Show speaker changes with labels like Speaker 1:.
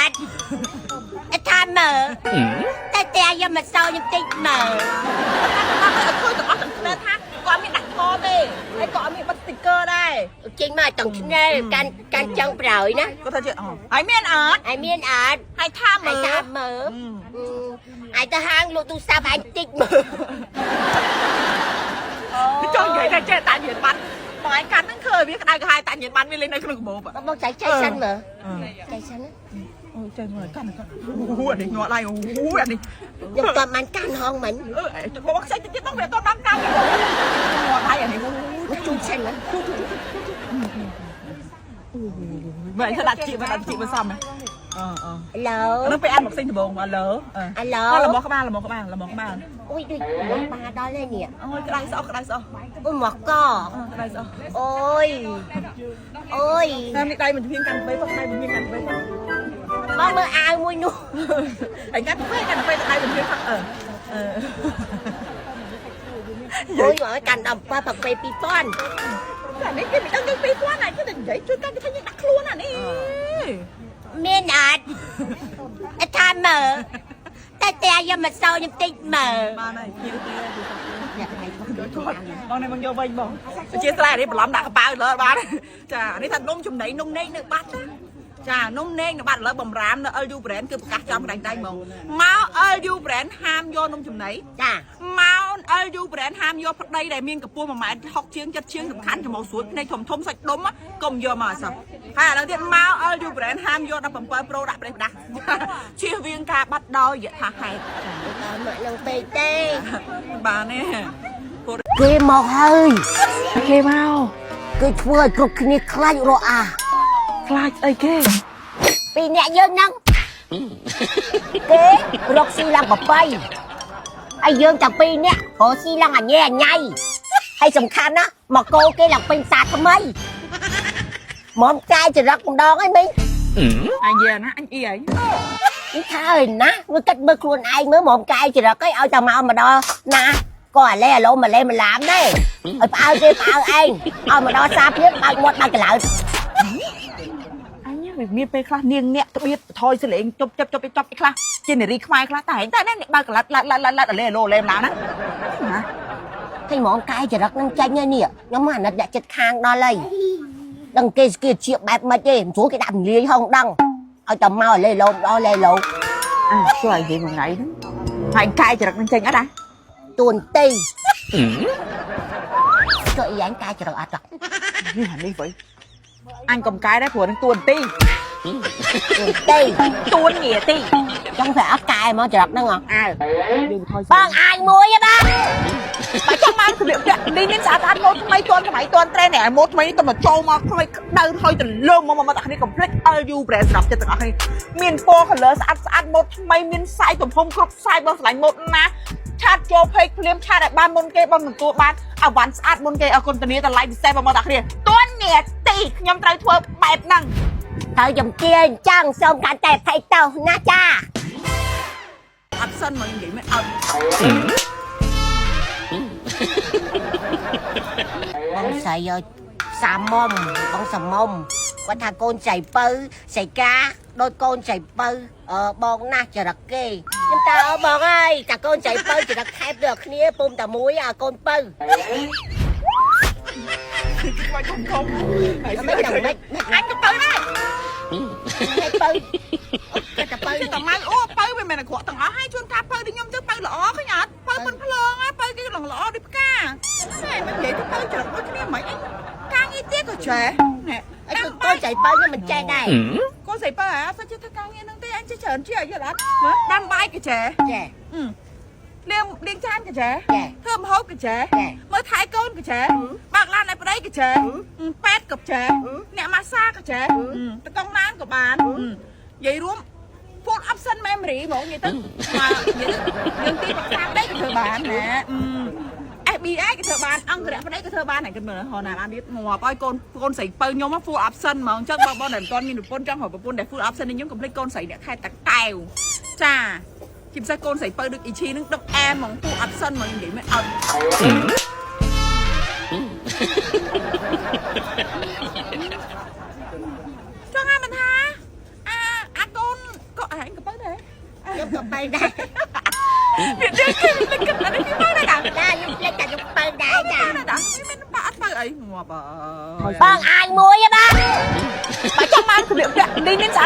Speaker 1: ត់ថាមើលតែតែយកមកសោខ្ញុំតិចមើល
Speaker 2: អត់ឃើញទាំងអស់ទាំងឆ្នេរថាគាត់មានដាក់ថ្មទេហើយក៏អត់មានបិទ sticker ដែរ។
Speaker 1: ចេញមកទាំងឆ្នេរកាន់កាន់ចង់ប្រោយណា។
Speaker 2: គាត់ថាជាអូហើយមានអត់
Speaker 1: ហើយមានអត់
Speaker 2: ហើយថា
Speaker 1: ហើយ
Speaker 2: មើល
Speaker 1: ថាមើលហើយទៅហាងលក់ទូរស័ព្ទអញតិចមើល។
Speaker 2: ចង់និយាយថាចេះតាញៀនបាត់បងឯងកាន់ហ្នឹងឃើញវាក្តៅក្រហាយតាញៀនបានវាលេងនៅក្នុងកាបូប។
Speaker 1: បងបងចៃចៃសិនមើលចៃសិនណា។
Speaker 2: អូចេះមើលកាន់កាន់អូអានេះញាត់ដៃអូអានេះ
Speaker 1: ខ្ញុំតបានកាន់ហងមិញ។
Speaker 2: អឺបងខ្ចីតិចទៀតបងវាអត់តាមកាន់ញាត់ដៃអានេះអូ
Speaker 1: ជួយសិនណា។
Speaker 2: មើលដាក់ជីមកដាក់ជីមកសំហ៎អឺអឺ
Speaker 1: ឡូ
Speaker 2: នឹងពេលអានមកផ្សេងដំបងអាឡូ
Speaker 1: អាឡូ
Speaker 2: លមក្បាលលមក្បាលលមក្បាល។
Speaker 1: អូយដូចបាដល់ហើយនេះ។
Speaker 2: អូយក្តៅស្អុះក្តៅស្អុះ។
Speaker 1: អូយមកក
Speaker 2: ក្តៅស្អុះ។
Speaker 1: អូយអូយ
Speaker 2: តាមនេះដៃមិនភៀងកាន់បីផឹកដៃមិនភៀងកាន់បីផឹក។
Speaker 1: បងមើលអាវមួយនោះ។
Speaker 2: ហើយកាន់បីកាន់បីដៃមិនភៀងផឹកអឺអឺ
Speaker 1: អូយមកកាន់ដល់7ផឹកពេល2000
Speaker 2: តែនេះគេមិនដឹងយើង2000ណាគេតែនិយាយជួយកាន់គេថាយើងដាក់ខ្លួនអានេះ។
Speaker 1: មានអត់ថាមើលតែតែយកមកសោខ្ញុំតិចមើល។
Speaker 2: បានហើយភៀងទីទូរស័ព្ទ
Speaker 1: អ្នកឯង
Speaker 2: គាត់បងនេះបងយកវិញបងជាស្រ័យនេះបន្លំដាក់កប៉ៅលើបានចានេះថានំចំណីនំណេកនៅបាត់ចានំណេកនៅបាត់ឥឡូវបំរាមនៅ LU brand គឺប្រកាសចំក្តាញ់ដៃហ្មងមក LU brand ហាមយកនំចំណី
Speaker 1: ចា
Speaker 2: មក LU brand ហាមយកប្តីដែលមានកម្ពស់1ម៉ែត្រ60ជាងចិត្តជាងសំខាន់ច្រមុះស្រួយភ្នែកធំធំសាច់ដុំកុំយកមកអសោះហើយឥឡូវទៀតមក LU brand ហាមយក17 Pro ដាក់ប្រេះផ្ដាស់ជៀសវាងការបាត់ដោយយថាហេតុ។
Speaker 1: ដល់មកនឹងពេកទេ
Speaker 2: បានទេ?
Speaker 1: គេមកហើយ។
Speaker 2: គេមក។
Speaker 1: គេធ្វើឲ្យគ្រប់គ្នាខ្លាចរអា។
Speaker 2: ខ្លាចស្អីគេ?
Speaker 1: ពីអ្នកយើងហ្នឹងគេរកស៊ីឡើងប្របីហើយយើងទាំងពីរអ្នករកស៊ីឡើងអញែអញៃហើយសំខាន់ណាមកកោគេឡើងពេញសាថ្មីមុំកាយចរិកម្ដងហើយមីង។
Speaker 2: អញយាណាអញអ៊ីអី
Speaker 1: នេះថាអើយណាវាគិតមើលខ្លួនឯងមើលមុំកាយចរិតអីឲ្យតែមកម្ដងណាក៏អាឡេអាឡូម៉ាឡេម៉ាឡាមដែរឲ្យផ្អើលគេផ្អើលឯងឲ្យមកដល់សាភ្លៀងបើកមាត់បើកកឡៅ។
Speaker 2: អញវាមានពេលខ្លះនាងអ្នកត្បៀតថយសលេងជប់ជប់ជប់ជប់ខ្លះជានារីខ្មែរខ្លះតែតែនេះបើកឡាត់ឡាត់ឡាត់ឡាត់ឡាត់ឡេឡូឡេម្ល៉េះណាណា។
Speaker 1: ឃើញហ្មងកាយចរិតនឹងចាញ់ហើយនេះខ្ញុំអាណិតអ្នកចិត្តខាងដល់ហើយដឹងគេស្គៀជាបែបម៉េចទេមិនស្រួលគេដាក់លាយហងដឹងឲ្យតែមកលេលោដល់លេលោ។
Speaker 2: អើជួយឲ្យនិយាយមួយថ្ងៃហ្នឹងហើយកាយចរិតនឹងចេញអត់ណា?
Speaker 1: ទួនទីចុះអីយ៉ាងកាយចរិតអត់
Speaker 2: នេះអានេះវិញអញកុំកាយដែរព្រោះនឹងទួនទី
Speaker 1: ទួនទី
Speaker 2: ទួនងាទី
Speaker 1: ចង់phảiអត់កាយហ្មងចរិតហ្នឹងហ៎?
Speaker 2: អើយើងថយ
Speaker 1: បងអាយមួយហ៎បង
Speaker 2: បើចង់បានសម្លៀកបំពាក់នេះមានស្អាតស្អាតម៉ូតថ្មីទាន់សម័យទាន់ត្រេននេះម៉ូតថ្មីនេះទៅមកចូលមកថ្មីក្តៅហើយទៅលើមកមកមកគ្នា complete LU brand សម្រាប់ចិត្តទាំងអស់គ្នាមានពណ៌ color ស្អាតស្អាតម៉ូតថ្មីមាន size ទំហំគ្រប់ size បងស្រឡាញ់ម៉ូតណា chat ចូល page ភ្លាម chat ឲ្យបានមុនគេបងទទួលបានអវ៉ាន់ស្អាតមុនគេអរគុណធានាតម្លៃពិសេសបងមកទាំងគ្នាទួននាទីខ្ញុំត្រូវធ្វើបែបហ្នឹង។
Speaker 1: ត្រូវចំជាអញ្ចឹងសូមកាន់តែភ័យទៅណាចា
Speaker 2: អត់សិនមកនិយាយមិនអត់
Speaker 1: បងស្រីឲ្យសាមុំបងសាមុំគាត់ថាកូនស្រីពៅស្រីកាដូចកូនស្រីពៅអឺបងណាស់ចរិតគេខ្ញុំតើបងអើយតាកូនស្រីពៅចរិតខែបដូចគ្នាពុំតែមួយអាកូនពៅ
Speaker 2: ខ្វាច់ធំធំ
Speaker 1: មិនដឹងមិន
Speaker 2: អញក៏ពៅដែរ
Speaker 1: មិនពៅតែពៅ
Speaker 2: តែម៉ៅអូពៅវាមិនអាក្រក់ទាំងអស់ហើយជួនកាលពៅដូចខ្ញុំទៅពៅល្អឃើញអត់ពៅមិនភ្លងពៅគេឡងល្អដូចផ្កាតែមិននិយាយទៅពៅច្រកដូចគ្នាមិនអញការងារទៀតក៏ចេះណែ
Speaker 1: អីកូនស្រីពៅខ្ញុំមិនចេះដែរ
Speaker 2: កូនស្រីពៅអាអត់ចេះធ្វើការងារនឹងទេអញចេះច្រើនជាយល់អត់មើលដាំបាយក៏ចេះ
Speaker 1: ចេះ
Speaker 2: លាងលាងចានក៏ចេះ
Speaker 1: ចេះ
Speaker 2: ធ្វើម្ហូបក៏ចេះ
Speaker 1: ចេះ
Speaker 2: មើលថែកូនក៏ចេះបើកឡានឲ្យប្តីក៏ចេះពេទ្យក៏ចេះអ្នកម៉ាសាក៏ចេះតកង់ឡានក៏បាននិយាយរួម full option memory ហ្មងនិយាយទៅមកនិយាយទៅយើងទីប្រឹក្សាប្តីក៏ធ្វើបានណា FBI ក៏ធ្វើបានអង្គរៈប្តីក៏ធ្វើបានហើយគិតមើលហោណាបានទៀតងាប់ឲ្យកូនកូនស្រីពៅខ្ញុំ full option ហ្មងអញ្ចឹងបងបងដែលមិនទាន់មានប្រពន្ធចង់រកប្រពន្ធដែល full option នេះខ្ញុំកុំភ្លេចកូនស្រីអ្នកខេត្តតាកែវចាជាពិសេសកូនស្រីពៅដូចអ៊ីឈីនឹងដឹកអែមហ្មង full option ហ្មងនិយាយមិនអត់ចង់អាមិនថាអាអាកូន
Speaker 1: ខ្ញុំក៏បើដែរ
Speaker 2: វាយើងគេភ្លេចគិតអានេះពីមកដែរតា
Speaker 1: ចាខ្ញុំភ្លេចតែខ្ញុំបើដែរចា
Speaker 2: តាមិនបាក់អត់បើអីងាប់អើយ
Speaker 1: បងអាយមួយហ៎បង
Speaker 2: បើចង់បានសម្លៀកបំពាក់លីនិនស្អា